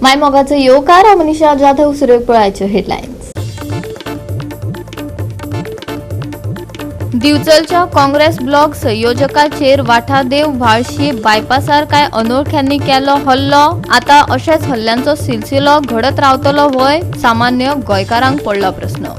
मायमोगाचो येवकार. हांव मनीषा जाधव. सुरवेक पळयाच्यो हेडलायन्स. दिवचलच्या काँग्रेस ब्लॉक संयोजकाचेर वाठादेव व्हाळशी बायपासार कांय अनोळख्यांनी केलो हल्लो. आता अशेच हल्ल्यांचो सिलसिलो घडत रावतलो व्हय? सामान्य गोंयकारांक पडला प्रस्न.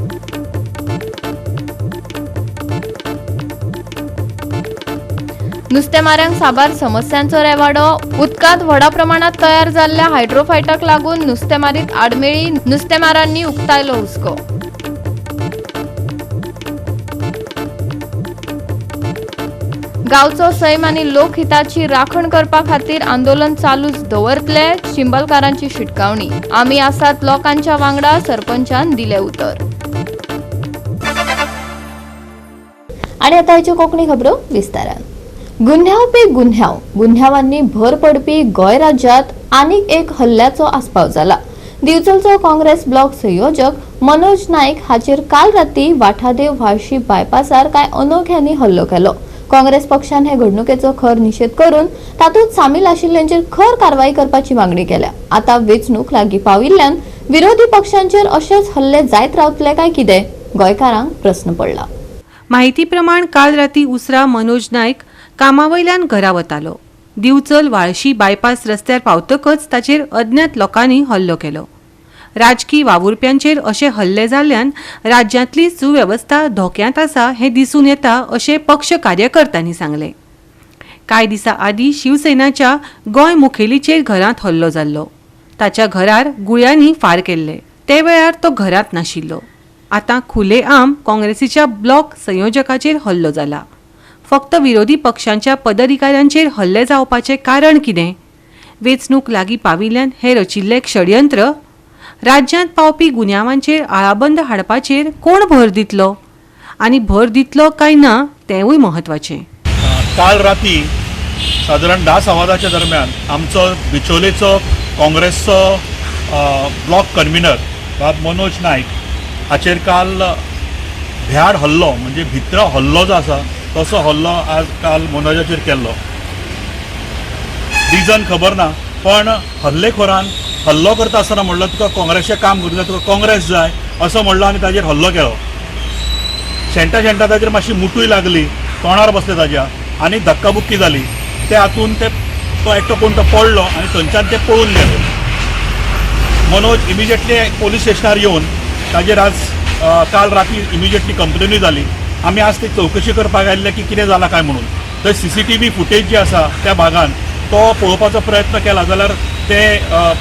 नुस्तेमाऱ्यांक साबार समस्यांचो रेवाडो. उदकांत व्हडा प्रमाणात तयार जाल्ल्या हायड्रोफायटाक लागून नुस्तेमारीत आडमेळी. नुस्तेमारांनी उक्तायलो हुस्को. गांवचो सैम आनी लोकहिताची राखण करपा खातीर आंदोलन चालूच दवरतले, चिंबलकारांची शिटकावणी. आमी आसात लोकांच्या वांगडा, सरपंचान दिले उतर. आणि आता ह्यो कोंकणी खबरो विस्तारान. गुन्ह्याव पे गुन्ह्याव, गुन्ह्यावांनी भर पडपी गोंय राज्यात आनीक एक हल्ल्याचो आस्पाव जाला. दिवचलचो काँग्रेस ब्लॉक संयोजक मनोज नाईक हाचेर काल राती वाठादेव व्हाळशी बायपासार कांय अनोळख्यांनी हल्लो केलो. काँग्रेस पक्षान हे घडणुकेचो खर निशेध करून तातूंत सामील आशिल्ल्यांचेर खर कारवाई करपाची मागणी केल्या. आता वेंचणूक लागीं पाविल्ल्यान विरोधी पक्षांचेर अशेच हल्ले जायत रावतले काय कितें, गोंयकारांक प्रस्न पडला. माहिती प्रमाण काल राती उसरा मनोज नायक कामावयल्यान घरा वतालो. दिवचल व्हाळशी बायपास रस्त्यार पावतकच ताचेर अज्ञात लोकांनी हल्लो केलो. राजकी वावुरप्यांचेर अशे हल्ले जाल्ल्यान राज्यांतली सुवेवस्था धोक्यांत आसा हें दिसून येता, अशें पक्ष कार्यकर्त्यांनी सांगलें. कांय दिसां आदीं शिवसेनाच्या गोंय मुखेलीचेर घरांत हल्लो जाल्लो. ताच्या घरार गुळयांनी फार केल्ले. ते वेळार तो घरांत नाशिल्लो. आतां खुलेआम काँग्रेसीच्या ब्लॉक संयोजकाचेर हल्लो जाला. फक्त विरोधी पक्षांच्या पदाधिकाऱ्यांचेर हल्ले जावपाचें कारण कितें? वेंचणूक लागीं पाविल्ल्यान हें रचिल्लें षडयंत्र? राज्यांत पावपी गुन्यांवांचेर आळाबंद हाडपाचेर कोण भर दितलो आनी भर दितलो काय ना, तेंवूय म्हत्वाचें. काल राती सादारण 10 10:15च्या दरम्यान आमचो बिचोलेचो काँग्रेसचो ब्लॉक कन्व्हिनर बाब मनोज नायक हाचेर काल भ्याड हल्लो, म्हणजे भित्र हल्लो जो आसा तसो हल्लो आज काल मनोजाचेर केल्लो. रिजन खबर ना, पण हल्लेखोरान हल्लो करता आसतना म्हणलो, "तुका काँग्रेसचें काम करूं जाय, तुका काँग्रेस जाय," असो म्हणलो आनी ताजेर हल्लो केलो. शेणटा शेणटा ताजेर मातशी मुटूय लागली, तोंडार बसले ताज्या आनी धक्काबुक्की जाली. ते हातून ते तो एकटो कोण तो पडलो आनी थंयच्यान ते पळून गेले. मनोज इमिजिएटली पोलीस स्टेशनार येवन ताजेर आज काल राती इमिजिएटली कंप्लेनूय जाली. आमी आज ती चवकशी करपाक आयिल्ले की कितें जालां काय म्हणून. थंय सीसीटीव्ही फुटेज जी आसा त्या भागान तो पळोवपाचो प्रयत्न केला जाल्यार ते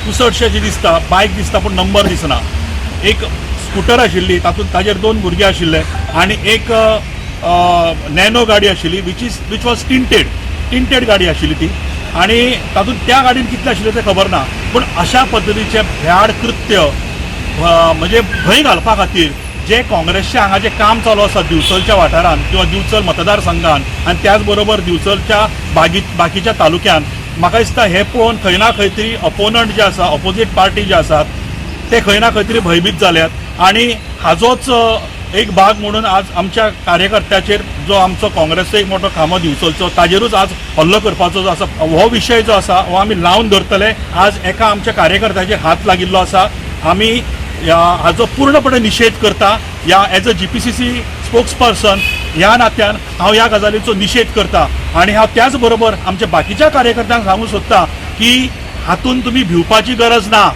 पुसटशें जी दिसता, बायक दिसता पूण नंबर दिसना. एक स्कुटर आशिल्ली, तातूंत ताजेर दोन भुरगे आशिल्ले आनी एक नॅनो गाडी आशिल्ली, which was tinted गाडी आशिल्ली ती. आनी तातूंत त्या गाडयेन कितले आशिल्ले तें खबर ना. पूण अशा पद्दतीचें भ्याड कृत्य म्हणजे भंय घालपा खातीर जे काँग्रेसचें हांगा जें काम चालू आसा दिवचलच्या वाठारांत किंवा दिवचल मतदारसंघान आनी त्याच बरोबर दिवचलच्या बाकीच्या तालुक्यान, म्हाका दिसता हें पळोवन खंय ना खंय तरी ओपोनंट जे आसा, ऑपोजीट पार्टी जे आसात, ते खंय ना खंय तरी भंयभीत जाल्यात. आनी हाजोच एक भाग म्हणून आज आमच्या कार्यकर्त्याचेर, जो आमचो काँग्रेसचो एक मोठो खांबो दिवचलचो, ताजेरूच आज हल्लो करपाचो जो आसा, हो विशय जो आसा हो आमी लावन धरतले. आज एका आमच्या कार्यकर्त्याचेर हात लागिल्लो आसा. आमी हाजो पूर्णपणे निशेध करता. ह्या as a GPCC spokesperson ह्या नात्यान हांव ह्या गजालीचो निशेध करता आनी हांव त्याच बरोबर आमच्या बाकीच्या कार्यकर्त्यांक सांगूंक सोदता की हातून तुमी भिवपाची गरज ना.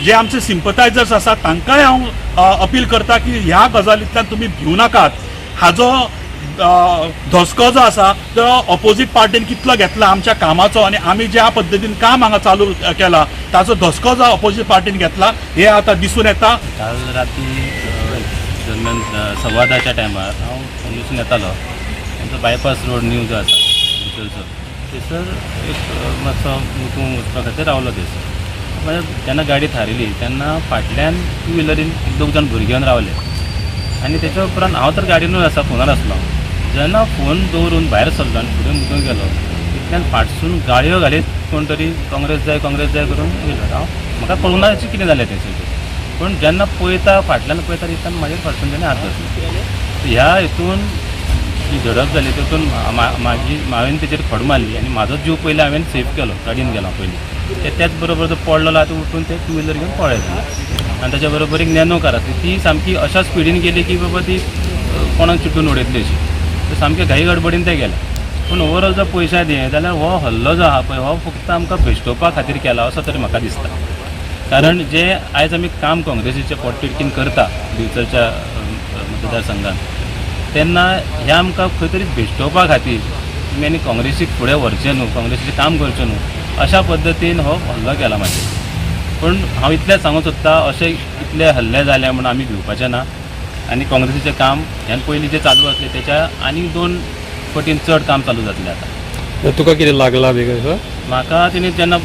जे आमचे सिंपथायझर्स आसात तांकांय हांव अपील करता की ह्या गजालींतल्यान तुमी भिवू नाकात. हाजो धसको जो आसा तो ऑपोजीट पार्टीन कितलो घेतला आमच्या कामाचो आनी आमी ज्या पद्दतीन काम हांगा चालू केला ताचो धसको जो ऑपोजीट पार्टीन घेतला हे आतां दिसून येता. काल राती दरम्यान 10:15च्या टायमार हांव पणजेसून येतालो. आमचो बायपास रोड न्यू जो आसा दिवचलचो, थंयसर एक मातसो मुतूंक वचपा खातीर रावलो थंयसर. मागीर जेन्ना गाडी थारयली तेन्ना फाटल्यान टू व्हिलरीन एक दोग जाण भुरगे येवन रावले आनी तेच्या उपरांत हांव तर गाडयेनूच आसा, फोनार आसलो. जेन्ना फोन दवरून भायर सरलो आनी फुडें मुतूंक गेलो, इतल्यान फाटसून गाळयो घालीत कोण तरी "काँग्रेस जाय, काँग्रेस जाय" करून येयलो. हांव म्हाका कळूंक ना कितें जालें तें सगळें, पूण जेन्ना पळयता, फाटल्यान पळयता, तितल्यान म्हाजेर फाटसून तेणें हात घातलो. ह्या हितून जी झडप जाली तितून म्हाजी हांवें तेचेर खोड मारली आनी म्हाजो जीव पयलीं हांवें सेफ केलो. गाडयेन गेलो पयलीं. ते त्याच बरोबर जो पडलेलो आहा तो उठून ते टू व्हिलर घेवन पळयले आनी ताच्या बरोबर एक नॅनो कार आसली ती सामकी अशा स्पिडीन गेली की बाबा ती कोणाक चिटून उडयतली अशी. तर सामके घाई गडबडीन ते गेले. पूण ओवरऑल जर पयशा दिये जाल्यार हो हल्लो जो आहा पळय हो फक्त आमकां भेश्टोवपा खातीर केला असो तरी म्हाका दिसता. कारण जे आयज आमी काम काँग्रेसीचे पोटतिडकीन करता दिवचलच्या मतदारसंघात तेन्ना हे आमकां खंय तरी भेश्टोवपा खातीर तुमी आनी काँग्रेसीक फुडें व्हरचें न्हू, काँग्रेसीचें काम करचें न्हू अशा पद्दतीन हो हल्लो केला म्हाजेर. पूण हांव इतलें सांगूंक सोदता अशे इतले हल्ले जाले म्हूण आमी भिवपाचें ना आनी काँग्रेसीचें काम ह्यान पयलीं जें चालू आसलें तेच्या आनी 2 पटीन चड काम चालू जातलें आतां. तुका कितें लागला बी कशें? म्हाका तेणी जेन्ना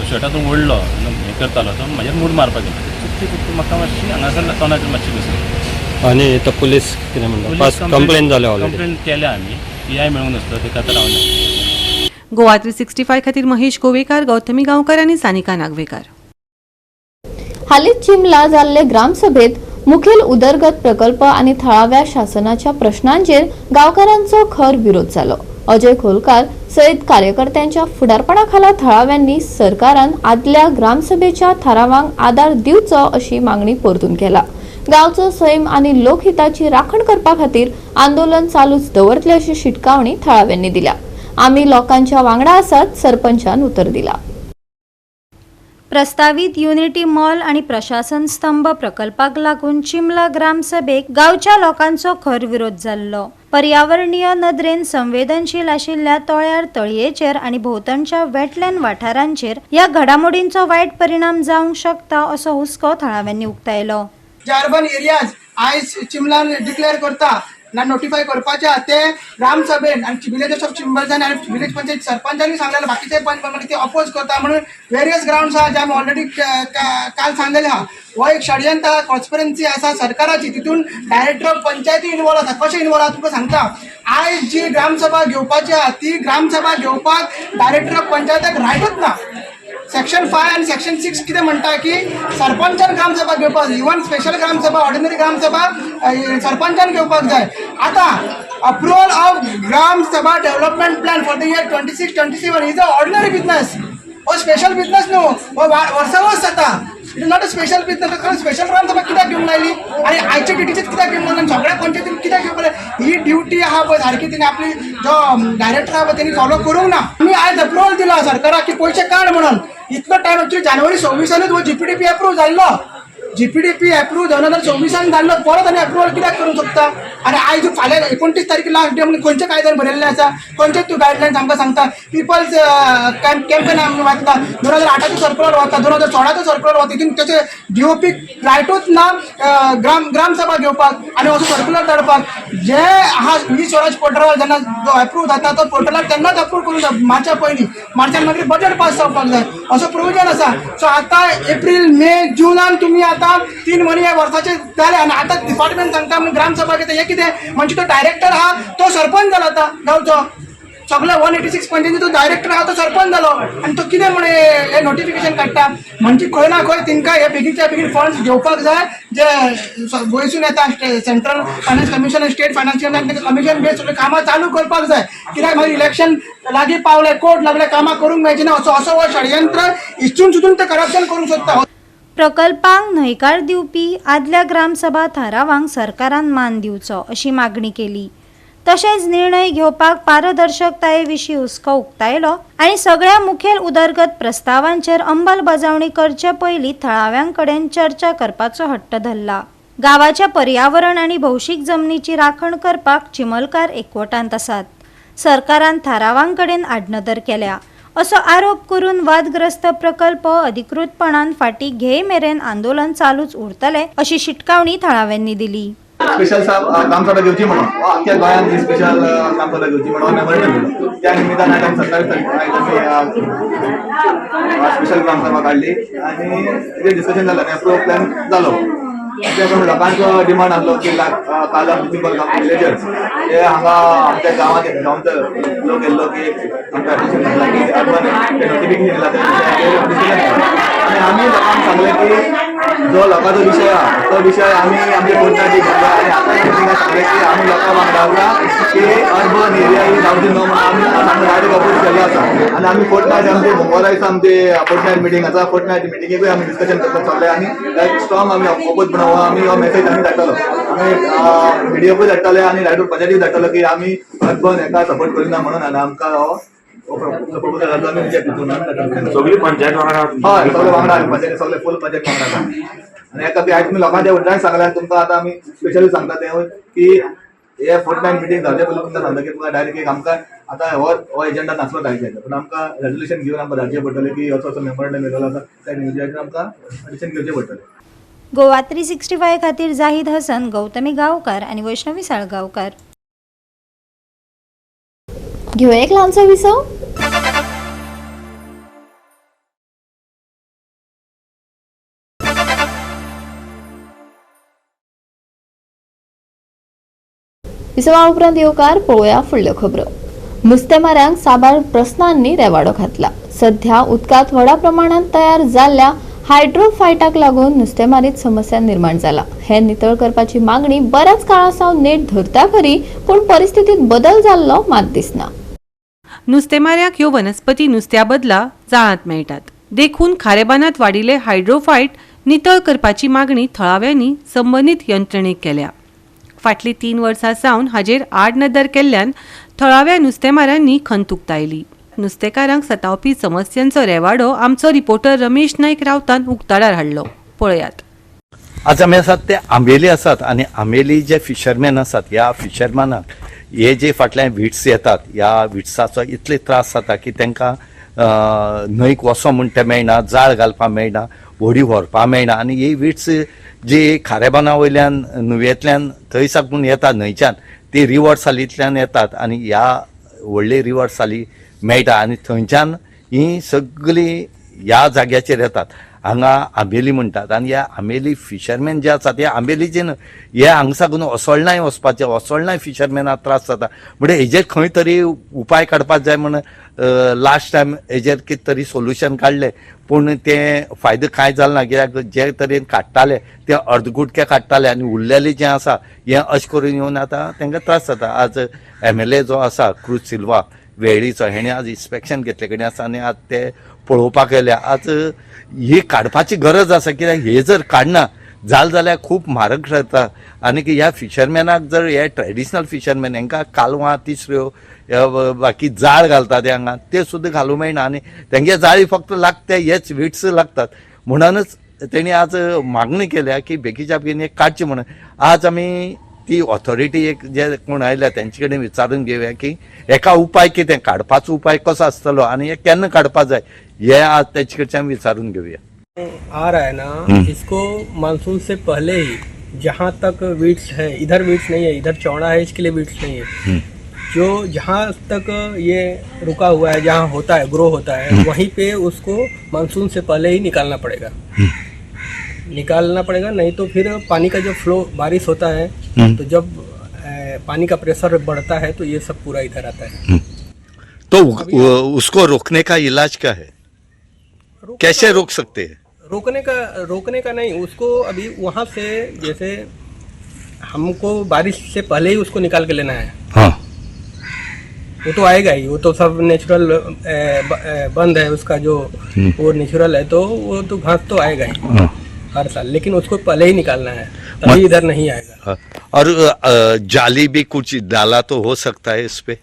शर्टातून ओडलो हें करतालो तो म्हाजेर मूड मारपाक गेलो चुकती चुकती म्हाका मातशी हांगासर तोंडाचेर मातशी बसली. आनी तो पुलीस कितें म्हणटा? पास कंप्लेन जाल्या ऑलरेडी? कंप्लेन केल्या आमी, पी I मेळूंक नासलो तेका आतां रावना. गोवा 365 खातीर महेश गोवेकार, गौतमी गांवकर आनी सानिका नागवेकार. हालींच चिमला जाल्ले ग्रामसभेत मुखेल उदरगत प्रकल्प आनी थळाव्या शासनाच्या प्रश्नांचेर गांवकारांचो खर विरोध जालो. अजय खोलकार सयत कार्यकर्त्यांच्या फुडारपणा खाला थळाव्यांनी सरकारान आदल्या ग्रामसभेच्या थारावांक आदार दिवचो अशी मागणी परतून केला. गांवचो सैम आनी लोकहिताची राखण करपा खातीर आंदोलन चालूच दवरतले अशी शिटकावणी थळाव्यांनी दिल्या. आमी लोकांच्या वांगडा आसात, सरपंचान उतर दिला. प्रस्तावित युनिटी मॉल आणि प्रशासन स्तंभ प्रकल्पाक लागून चिमला ग्रामसभेक गांवच्या लोकांचो खर विरोध जाल्लो. पर्यावरणीय नदरेन संवेदनशील आशिल्ल्या तळ्यार तळयेचेर आनी भोंवतणच्या वेटलँड वाठारांचेर ह्या घडामोडींचो वायट परिणाम जावंक शकता असो हुस्को थळाव्यांनी उक्तायलो. जे अर्बन एरियाज आयज चिमलान डिक्लेअर करता ना नोटिफाय करपाचे आहा ते ग्रामसभेन आनी विलेजर्स ऑफ चिंबलच्यान आनी विलेज पंचायत सरपंचांनी सांगलेले, बाकीचे पंच मागीर ते अपोज करता म्हणून वेरियस ग्रावंड्स आहा जे आमी ऑलरेडी काल सांगलेले आहा. हो एक षडयंत्र आहा, कॉन्स्पिरन्सी आसा सरकाराची, तितून डायरेक्टर ऑफ पंचायती इनवॉल्व आसा. कशें इनवॉल्व आहा तुमकां सांगता. आयज जी ग्रामसभा घेवपाची आहा ती ग्रामसभा घेवपाक डायरेक्टर ऑफ पंचायताक रायटूच ना. सेक्शन 5 आनी सेक्शन 6 कितें म्हणटा की सरपंचान ग्रामसभा घेवपाक, इवन स्पेशल ग्रामसभा, ऑर्डिनरी ग्रामसभा सरपंचान घेवपाक जाय. आतां approval of Gram Sabha development plan for the year 26-27 is a ordinary business. हो स्पेशल बिजनस न्हू, हो वर्सा वर्स जाता. It is not a special business. कारण स्पेशल ग्रामसभा कित्याक घेवंक लायली आनी आयच्या डेटीचेच कित्याक घेवंक लायली आनी सगळ्या पंचायतीन कित्याक घेवंक लायली? ही ड्युटी आहा पळय सारकी तिणें आपली जो डायरेक्टर आहा पळय तेणी फॉलो करूंक ना. आमी आयज अप्रुवल दिला सरकाराक की पयशे काड म्हणून. इतलो टायम एक्चुअली जानेवारी 26 हो जीपीडीपी अप्रूव जाल्लो. जीपीडीपी अप्रूव 2024 जाल्लो, परत आनी अप्रुवल कित्याक करूंक शकता? आनी आयज फाल्यां 29 तारीख लास्ट डे म्हणून खंयच्या कायद्यान बरयल्लें आसा? खंयचे तूं गायडलायन्स आमकां सांगता? पिपल्स कॅम्पेन आमी वाचता, 2008चो सर्कुलर वता, 2016चो सर्कुलर वता, तितून तेचे डीओपीक रायटूच ना ग्रामसभा घेवपाक आनी असो सर्कुलर धाडपाक. जे आहा ई स्वराज पोर्टलार जेन्ना जो अप्रूव जाता तो पोर्टलार तेन्नाच अप्रूव करूंक जाय, मार्चा पयलीं. मार्चान मागीर बजेट पास जावपाक जाय असो प्रोविजन आसा. सो आतां एप्रील मे जुनान तुमी आतां 3 म्हयने ह्या वर्साचे जाले आनी आतां डिपार्टमेंट सांगता म्हणून ग्रामसभा घेता. हें कितें म्हणजे तो डायरेक्टर आहा तो सरपंच जाला आतां गांवचो. सगळे 186 पंचायती तो डायरेक्टर आहा तो सरपंच जालो आनी तो कितें म्हण हे नोटिफिकेशन काडटा? म्हणजे खंय ना खंय तेंकां हे बेगीनच्या बेगीन फंड्स घेवपाक जाय जे वयसून येता सेंट्रल फायनान्स कमिशन आनी स्टेट फायनान्स कमिशन बेस सगळीं कामां चालू करपाक जाय. कित्याक मागीर इलेक्शन लागीं पावले, कोर्ट लागले, कामां करूंक मेळची ना. असो असो हो षडयंत्र इच्छून सुद्दां ते करप्शन करूंक सोदता. प्रकल्पांक न्हयकार दिवपी आदल्या ग्रामसभा थारावांक सरकारान मान दिवचो अशी मागणी केली. तशेंच निर्णय घेवपाक पारदर्शकताये विशीं हुस्को उक्तायलो आनी सगळ्या मुखेल उदरगत प्रस्तावांचेर अंमलबजावणी करचे पयलीं थळाव्यां कडेन चर्चा करपाचो हट्ट धरला. गांवाच्या पर्यावरण आनी भौशीक जमनीची राखण करपाक चिमलकार एकवटांत आसात. सरकारान थारावां कडेन आडनदर केल्या असो आरोप करून वादग्रस्त प्रकल्प अधिकृतपणान फाटीं घेय मेरेन आंदोलन चालूच उरतलें अशी शिटकावणी थळाव्यांनी दिली. स्पेशल ग्रामसभा घेवची म्हणून हो आख्ख्या गोंयांत ही स्पेशल ग्रामसभा घेवची म्हणून मेमोरेंडम दिलो. त्या निमित्तान आयज आमी 27 तारखेक आयज आमी स्पेशल ग्रामसभा काडली आनी तेजेर डिस्कशन जालें आनी अप्रूव प्लॅन जालो. त्या प्रमाणे लोकांचो डिमांड आसलो की काल आमचे चिंबल विलेजर्स ते हांगा आमच्या गांवांत गांवचो लोक येयल्लो की आमकां एप्लिकेशन घातला की अर्बन ते नोटिफिकेशन दिला, तें डिस्कशन जालें आनी आमी लोकांक सांगलें की जो लोकांचो विशय आहा तो विशय आमी आमचे फोर्टनायटी घेतला आनी आतां मिटिंगाक सांगलें की आमी लोकां वांगडा आसा की अर्बन एरिया ही जावची न्हू म्हणून आमी आमी डायरेक्ट अपोज केल्लो आसा. आनी आमी फोर्टनायट आमचे मंगळारा दिसा आमचे फोर्टनायट मिटींग आसा, फोर्टनायट मिटिंगेकूय आमी डिस्कशन करपाक चल्ले आनी स्ट्रॉंग आमी अपोज म्हणून आमी हो मेसेज आमी धाडटलो. आमी मिडियाकूय धाडटले आनी डायरेक्ट पंचायतीक धाडटलो की आमी अर्बन हेका सपोर्ट करिना म्हणून आनी आमकां हो प्रपोजल आमी रिजेक्ट करून आमी धाडटले. सगळी पंचायत वांगडा. हय, सगळे वांगडा आमी पंचायती सगळे फूल पंचायत वांगडा आसा. आनी हेका बी आयज तुमी लोकांच्या वटल्यान सांगलें आनी तुमकां आतां आमी स्पेशली सांगता तें की हे फोर्टनायट मिटींग जावचे पयलीं तुमकां सांगता की तुमकां डायरेक्ट एक आमकां आतां हो हो एजंडा नासलो धाडचे, पूण आमकां रेजोल्युशन घेवन आमकां धाडचें पडटलें की असो असो मेमोरंडम येयलेलो आसा, त्या न्यूजाचेर आमकां डिसिजन घेवचें पडटलें. गोवा 365 खातीर जाहीद हसन, गौतमी गांवकार आनी वैष्णवी साळगांवकार. घेवया एक ल्हानसो विसव. विसवा उपरांत येवकार पळोवया फुडल्यो खबरो. नुस्तेमाऱ्यांक साबार प्रस्नांनी रेवाडो घातला. सध्या उदकांत व्हडा प्रमाणात तयार जाल्ल्या हायड्रोफायटाक लागून नुस्तेमारीत समस्या निर्माण जाला. हे नितळ करपाची मागणी बऱ्याच काळा सावन नेट धरता खरी, पूण परिस्थितीत बदल जाल्लो मात दिसना. नुस्तेमाऱ्याक ह्यो वनस्पती नुस्त्या बदला जाळांत मेळटात, देखून खारेबानात वाडिल्ले हायड्रोफायट नितळ करपाची मागणी थळाव्यांनी संबंदीत यंत्रणेक केल्या. फाटलीं 3 वर्सां सावन हाजेर आडनदर केल्ल्यान थळाव्या नुस्तेमाऱ्यांनी खंत उक्तायली. नुस्तेकारांक सतावपी समस्यांचो रेवाडो आमचो रिपोर्टर रमेश नायक रावतान उक्ताडार हाडलो, पळयात. आज आमी आसात ते आंबेली आसात आनी आंबेली जे फिशरमॅन आसात ह्या फिशरमॅनाक हे जे फाटल्यान विट्स येतात ह्या विट्साचो इतले त्रास जाता की तांकां न्हंयक वचो म्हूण तें मेळना, जाळ घालपाक मेळना, व्हडी व्हरपाक मेळना. आनी ही विट्स जी खारेबाना वयल्यान नुवेंतल्यान थंय साकून येता न्हंयच्यान ती रिवर सालींतल्यान येतात आनी ह्या व्हडले रिवर साली मेळटा आनी थंयच्यान ही सगळीं ह्या जाग्याचेर येतात. हांगा आंबेली म्हणटात आनी ह्या आंबेली फिशरमॅन जे आसात हे आंबेलीचे न्हय, हे हांगा साकून असोळणाय वचपाचे, असोळणाय फिशरमॅनाक त्रास जाता. म्हणजे हेजेर खंय तरी उपाय काडपाक जाय म्हण लास्ट टायम हेजेर कितें तरी सोल्युशन काडलें, पूण तें फायदो कांय जालो ना. कित्याक जे तरेन काडटाले ते अर्दगुटके काडटाले आनी उरलेले जें आसा हें अशें करून येवन आतां तांकां त्रास जाता. आज MLA जो आसा क्रूज सिल्वा वेळ्ळीचो, हेणें आज इन्स्पेक्शन घेतले कडेन आसा आनी आज ते पळोवपाक येयल्या. आज ही काडपाची गरज आसा, कित्याक हे जर काडना जालें जाल्यार खूब म्हारग ठरता. आनी ह्या फिशरमॅनाक जर हे ट्रेडिशनल फिशरमॅन हेंकां कालवां तिसऱ्यो बाकी जाळ घालता ते हांगा ते सुद्दां घालूंक मेळना आनी तेंगे जाळी फक्त लागते हेच विट्स लागतात. म्हणूनच तेणी आज मागणी केल्या की बेगीच्या बेगीन एक काडची म्हणून. आज आमी ती ऑथॉरिटी एक जे कोण आयल्या तेंचे कडेन विचारून घेवया की हेका उपाय कितें, काडपाचो उपाय कसो आसतलो आनी हे केन्ना काडपाक जाय हे आज तेचे कडच्यान विचारून घेवया. आ रहा है ना, इसको मानसून से पहले ही जहाँ तक वीड्स है, इधर वीड्स नहीं है, इधर चौड़ा है इसके लिए वीड्स नहीं है, जो जहाँ तक ये रुका हुआ है, जहाँ होता है ग्रो होता है वहीं पे उसको मानसून से पहले ही निकालना पड़ेगा, निकालना पड़ेगा, नहीं तो फिर पानी का जो फ्लो बारिश होता है तो जब पानी का प्रेशर बढ़ता है तो ये सब पूरा इधर आता है। तो उसको रोकने का इलाज क्या है, कैसे रोक सकते हैं? रोकने का नहीं, उसको अभी वहाँ से जैसे हमको बारिश से पहले ही उसको निकाल के लेना है। हाँ, वो तो आएगा ही, वो तो सब नेचुरल बंद है उसका जो वो नेचुरल है, तो वो तो घास तो आएगा ही हर साल, लेकिन उसको पहले ही निकालना है तभी इधर नहीं आएगा। हाँ। और जाली भी कुछ डाला तो हो सकता है इस पे?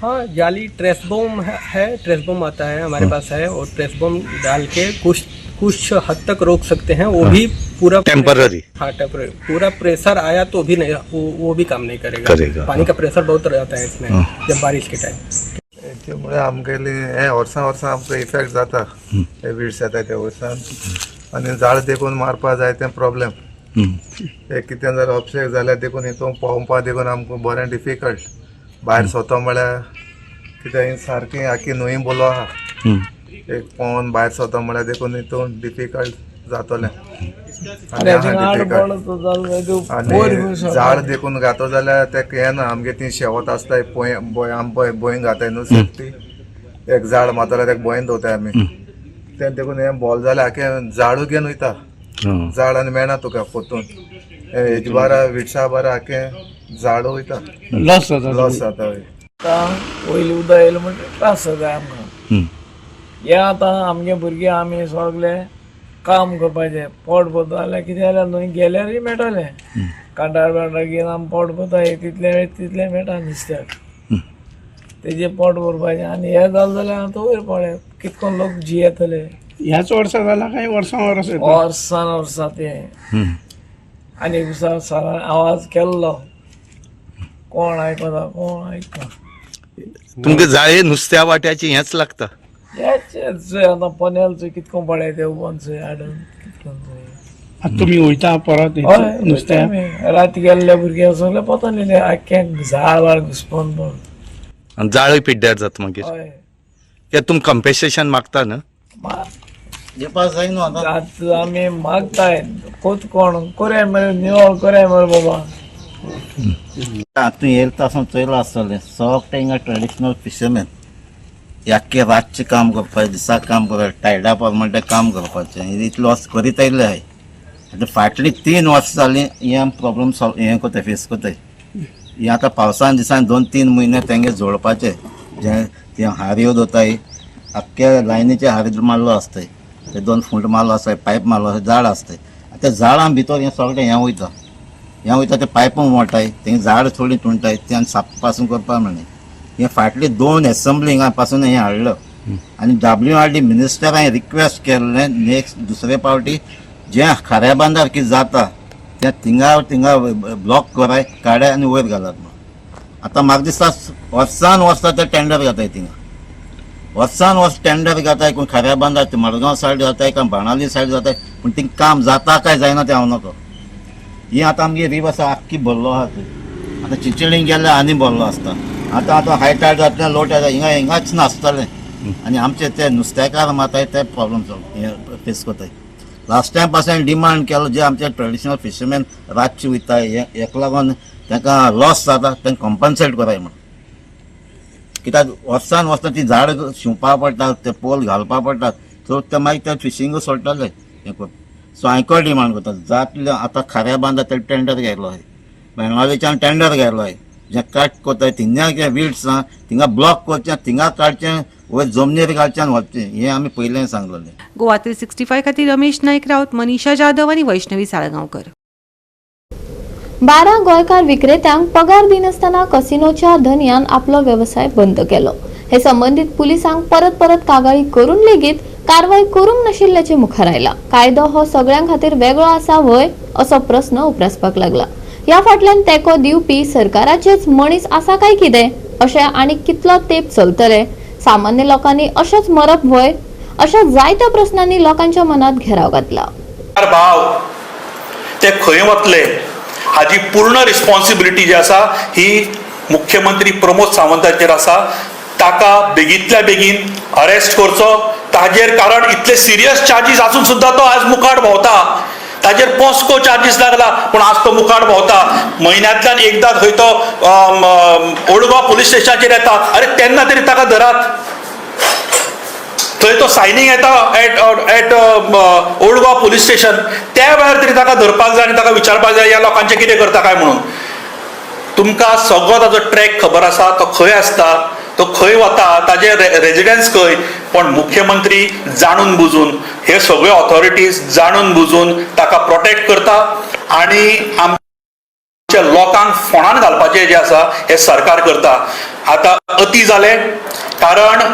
हाँ, जाली ट्रेस बोम है, ट्रेस बोम आता है हमारे पास है, और ट्रेस बोम डाल के कुछ कुछ हद तक रोक सकते हैं, वो भी पूरा टेम्पररी। हाँ टेम्पररी, पूरा प्रेशर आया तो भी नहीं, वो भी काम नहीं करेगा। पानी का प्रेशर बहुत रहता है इसमें जब बारिश के टाइम। त्यामुळे आमगेले हे वर्सां वर्सां आमकां इफेक्ट जाता, हे विड्स येता त्या वर्सान आनी झाड देखून मारपा जाय तें प्रॉब्लेम. हे कितें जर ऑब्स्टेक जाल्यार देखून हितून पोंवपा देखून आमकां बरें डिफिकल्ट. भायर सोतो म्हळ्यार कितें सारकी आखी न्हंय बोलो आहा, एक पोवन भायर सोतो म्हळ्यार देखून हितून डिफिकल्ट जातलें. आनी झाड देखून घातो जाल्यार तेका येना, आमगे ती शेवत आसता पोंय बोय आम पळय बोंय घाताय न्हू सेफ्टी, एक झाड मारता जाल्यार तेका बोंयन दवरताय आमी, तें देखून हें बॉल जाल्यार आखे झाडू घेवन वयता. झाड आनी मेळना तुका पोतून. हेजे बारा विड्सा बारा आख्खें झाड वयता, लॉस जाता, लॉस जाता हय. आतां वयलें उदक येयलें म्हणटकीर त्रास जाता आमकां. हें आतां आमगे भुरगे आमी सगळे काम करपाचें, पोट भरता जाल्यार कितें जाल्यार न्हय गेल्यारय मेळटलें, कांटार बांटार घेवन आमी पोट भरता, तितलें तितलें मेळटा नुस्त्याक, तेजें पोट भरपाचें. आनी हें जालें जाल्यार आतां वयर पळय कितको लोक जियेतले. ह्याच वर्सा जाला काय वर्सां वर्स? वर्सान वर्सां तें. आनी एक दिसा सरान आवाज केल्लो, कोण आयकता कोण आयकना. तुमकां जाळे नुस्त्या वाट्याची हेंच लागता. हेच आतां पनेल चोय कितको पळय ते उबोन चोय हाडून कितको चोय. तुमी वयता परत? हय नुस्त्या राती गेल्ले भुरगे सगळे पोतले आख्खें झाड वाड घुसपोन पण. आनी जाळय पिड्ड्यार जाता मागीर. हय. कित्याक तुमी कंपेन्सेशन मागता न्हू? दिवपा जाय न्हू आतां. आतां आमी मागताय कोत कोण कोरया मरे, निवळ कोरया मरे बाबा. आतां येयले तासून चोयलां आसतलें सगळे हिंगा ट्रेडिशनल फिशरमॅन आख्खे रातचें काम करपाचें, दिसाक काम करपाचें, टायडा प्रमाणे काम करपाचें, इतले वर्स करीत आयिल्ले आहाय. आतां फाटलीं 3 वर्सां जालीं हें आमी प्रोब्लम सॉल्व हें करताय, फेस करताय. हें आतां पावसान दिसान 2-3 म्हयने तेंगे जोडपाचे, जे ते हारयो दवरताय आख्खे लायनीचे हार मारलो आसताय, ते 2 फूट मारलो आसताय, पायप मारलो आसता, झाड आसताय. आतां झाडां भितर हें सगळें हें वयता, हें वयता, ते पायपां मोडटाय, तें झाड थोडीं तुंटाय, ते आनी साफ पासून करपा मेळना. हें फाटली 2 एसेंब्लिंगा पासून हें हाडलो आनी WRD मिनिस्टरान रिक्वेस्ट केल्लें नेक्स्ट दुसरे पावटी जें खाऱ्या बांदार कितें जाता तें थिंगा थिंगा ब्लॉक कराय काडाय आनी वयर घालात म्हणून. आतां म्हाका दिसता वर्सान वर्सां ते टेंडर घाताय, थिंगा वर्सान वर्स टेंडर घाताय, कोण खाऱ्या बांदार ते मडगांव सायड जाताय काय बाणावली सायड जाताय, पूण थिंग काम जाता काय जायना तें हांव नकळो. ही आतां आमगे रीव आसा आख्खी भरलो आहा थंय, आतां चिंचोळींग गेल्यार आनी भरलो आसता. आतां आतां हाय टायड जातलें, लो टायड हिंगा हिंगाच नासतलें आनी आमचे ते नुस्तेकार मात ते प्रॉब्लम हे फेस करताय. लास्ट टायम पासून डिमांड केलो जे आमचे ट्रेडिशनल फिशरमॅन रातचे वयता हेका लागून तांकां लॉस जाता, तांकां कॉम्पन्सेट कराय म्हणून. कित्याक वर्सान वर्सां ती झाड शिंवपा पडटा, ते पोल घालपा पडटा, सो ते मागीर ते फिशींग सोडटले हें करून. सो हांवें डिमांड करता जातले आतां खाऱ्या बांदार ते टेंडर घेतलो आहाय, बेंगलोरीच्यान टेंडर घेतलो आहाय, जे कट करताय थिंगा जे वीड्स आहा थिंगा ब्लॉक करचें, थिंगा काडचें, वयर जमनीर घालचें आनी व्हरचें, हें आमी पयलें सांगलेलें. गोवा 365 खातीर रमेश नाईक राऊत, मनीषा जाधव आनी वैष्णवी साळगांवकर. 12 गोंयकार विक्रेत्यांक पगार दिनासतना कसिनोच्या धनयान आपलो वेवसाय बंद केलो. हे संबंदीत पुलिसांक परत परत कागाळी करून लेगीत कारवाय करूंक नाशिल्ल्याचें मुखार आयलां. कायदो हो सगळ्यां खातीर वेगळो आसा व्हय असो प्रस्न उप्रासपाक लागला. ह्या फाटल्यान तेंको दिवपी सरकाराचेच मनीस आसा काय कितें अशें आनी कितलो तेंप चलतले, सामान्य लोकांनी अशेंच मरप व्हय, अशा जायत्या प्रस्नांनी लोकांच्या मनात घेराव घातला. भाव ते खंय वतले हाजी पूर्ण रिस्पॉन्सिबिलिटी जी आसा ही मुख्यमंत्री प्रमोद सावंताचेर आसा. ताका बेगींतल्या बेगीन अरेस्ट करचो ताजेर, कारण इतले सिरियस चार्जीस आसून सुद्दां तो आज मुखार भोंवता. ताजेर पॉस्को चार्जीस लागला पूण आज तो मुखार भोंवता. म्हयन्यांतल्यान एकदां खंय तो ओडगांव पुलीस स्टेशनाचेर येता, अरे तेन्ना तरी ताका धरात. थंय तो सायनींग येता at at Old Goa police station, त्या वेळार तरी ताका धरपाक जाय आनी ताका विचारपाक जाय ह्या लोकांचें कितें करता काय म्हणून. तुमकां सगळो ताजो ट्रॅक खबर आसा, तो खंय आसता, तो खंय वता, ताजे रेजिडन्स खंय. पण मुख्यमंत्री जाणून बुजून हे सगळे ऑथॉरिटीज जाणून बुजून ताका प्रोटेक्ट करता आनी आमच्या लोकांक फोंडान घालपाचें जें आसा हें सरकार करता. आतां अती जालें, कारण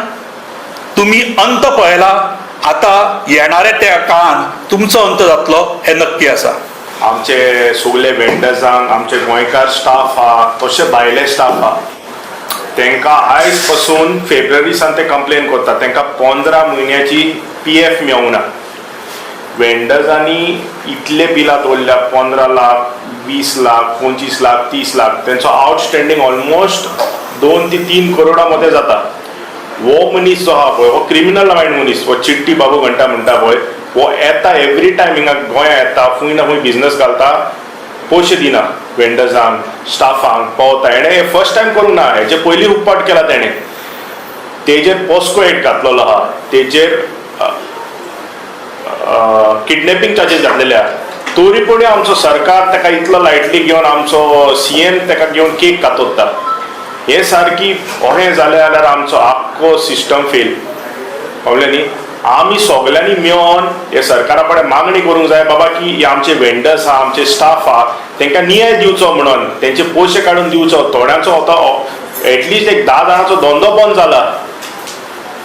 तुमी अंत पळयला, आतां येणाऱ्या त्या काळान तुमचो अंत जातलो हें नक्की आसा. आमचे सगळे वेंडर्सांक, आमचे गोंयकार स्टाफ आहा तशे भायले स्टाफ आहा, तांकां आयज पासून फेब्रुवारी सान ते कंप्लेन करता, तांकां 15 म्हयन्याची PF मेळूंक ना. वेंडर्सांनी इतले बिलां दवरल्या, 15 लाख, 20 लाख, 25 लाख, 30 लाख, तेंचो आउटस्टँडींग ऑलमोस्ट 2 ते 3 करोडा मदें जाता. हो मनीस जो आहा पळय हो क्रिमिनल मायंड मनीस, हो चिट्टी बाबू घंटा म्हणटा पळय, हो येता एवरी टायम हिंगा गोंया येता, खंय ना खंय बिजनस घालता, पयशे दिना वेंडर्सांक, स्टाफांक पावता. हेणें हें फर्स्ट टायम करूंक ना, हेजे पयलीं उपपाट केला तेणें. तेजेर पॉस्को एक्ट घातलेलो आहा, तेजेर किडनॅपिंग चार्जीस घातलेले आहा. तरी पूण आमचो सरकार ताका इतलो लायटली घेवन आमचो सीएम ताका घेवन केक कातोता. हे सारकी अहें जालें जाल्यार आमचो आख्खो सिस्टम फेल. कळ्ळें न्ही? आमी सगल्यांनी मेळोन हे सरकारा कडेन मागणी करूंक जाय बाबा की हे आमचे वेंडर्स आहा, आमचे स्टाफ आहा, तांकां न्याय दिवचो म्हणून तेंचे पयशे काडून दिवचो. थोड्यांचो आतां एटलिस्ट एक 10 जाणांचो धंदो बंद जाला.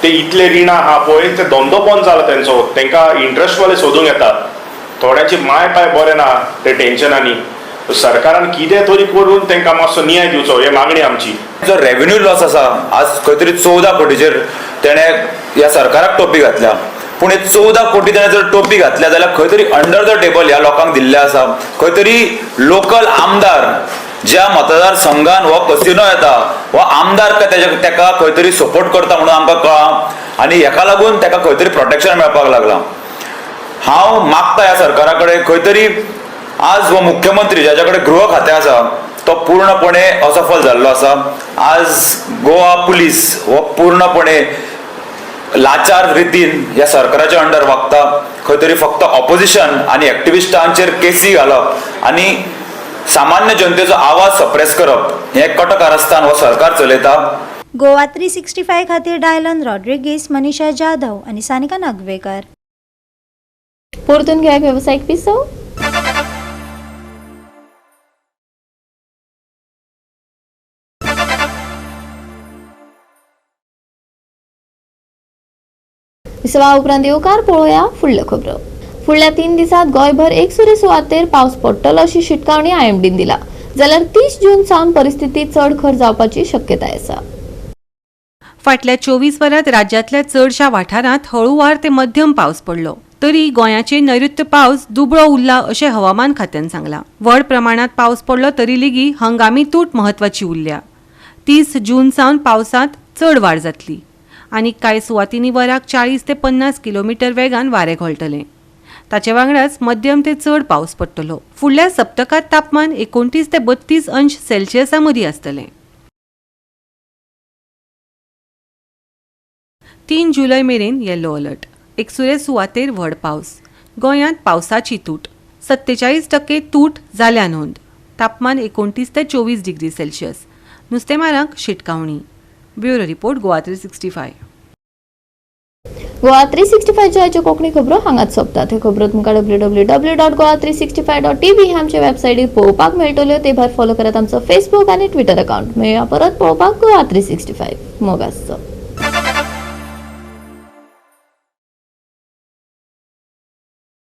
ते इतले रिणां आहा पळय, ते धंदो बंद जाला तेंचो, तांकां इंट्रस्टवाले सोदूंक येता. थोड्यांचे माय पाय बरे ना ते टेन्शनांनी. सरकारान कितें तरी करून तांकां मातसो न्याय दिवचो, हे मागणी आमची. जो रेव्हेन्यू लॉस आसा आज खंय तरी 14 कोटीचेर तेणें ह्या सरकाराक टोपी घातल्या. पूण हे 14 कोटी तेणें जर टोपी घातल्या जाल्यार खंय तरी अंडर the table ह्या लोकांक दिल्ले आसा. खंय तरी लोकल आमदार ज्या मतदारसंघान हो कसिनो येता हो आमदार तेका खंय तरी सपोर्ट करता म्हणून आमकां कळ्ळां आनी हेका लागून तेका खंय तरी प्रोटेक्शन मेळपाक लागलां. हांव मागता ह्या सरकारा कडेन खंय तरी आज हो मुख्यमंत्री ज्याच्या कडेन गृह खातें आसा तो पूर्णपणे असफल जाल्लो आसा. आज गोवा पुलीस हो पूर्णपणे लाचार रितीन ह्या सरकाराच्या अंडर वागता. खंय तरी फक्त ऑपोजिशन आनी एक्टिविस्टांचेर केसी घालप आनी सामान्य जनतेचो आवाज सप्रेस करप हें कटकारस्थान हो सरकार चलयता. गोवा 365 खातीर डायलन रॉड्रिगीस, मनीषा जाधव आनी सानिका नागवेकर. परतून घेया वेवसायीक पिसो. विसवा उपरांत येवकार पळोवया फुडल्यो खबरो. फुडल्या 3 दिसात गोंयभर एकसुरे सुवातेर पावस पडटलो अशी शिटकावणी आयएमडीन दिला. जाल्यार 30 जून सावन परिस्थिती चड खर जावपाची शक्यताय आसा. फाटल्या 24 वरांत राज्यांतल्या चडशा वाठारांत हळुवार ते मध्यम पावस पडलो तरी गोंयाचे नैऋत्य पावस दुबळो उरला अशें हवामान खात्यान सांगलां. व्हड प्रमाणांत पावस पडलो तरी लेगीत हंगामी तूट म्हत्वाची उरल्या. 30 जून सावन पावसांत चड वाड जातली आनी कांय सुवातींनी वराक 40 ते 50 किलोमिटर वेगान वारें घोळटलें. ताचे वांगडाच मध्यम ते चड पावस पडटलो. फुडल्या सप्तकांत तापमान 29 ते 32 अंश सेल्सियसा मदीं आसतलें. 3 जुलय मेरेन येलो अलर्ट. एकसुरे सुवातेर व्हड पावस. गोंयांत पावसाची तूट. 47% तूट जाल्या नोंद. तापमान 29 ते 24 डिग्री सेल्सियस. नुस्तेमारांक शिटकावणी. Bureau report, Goa 365. Goa 365 च्या कोंकणी खबरो हांगाच सोंपतात. ह्यो खबरो तुमकां www.goa365.tv ह्या आमच्या वेबसायटीर पळोवपाक मेळटल्यो. ते भायर फॉलो करात आमचो फेसबूक आनी ट्विटर अकाउंट. मेळया परत पळोवपाक गोवा 365. मोग आसचो.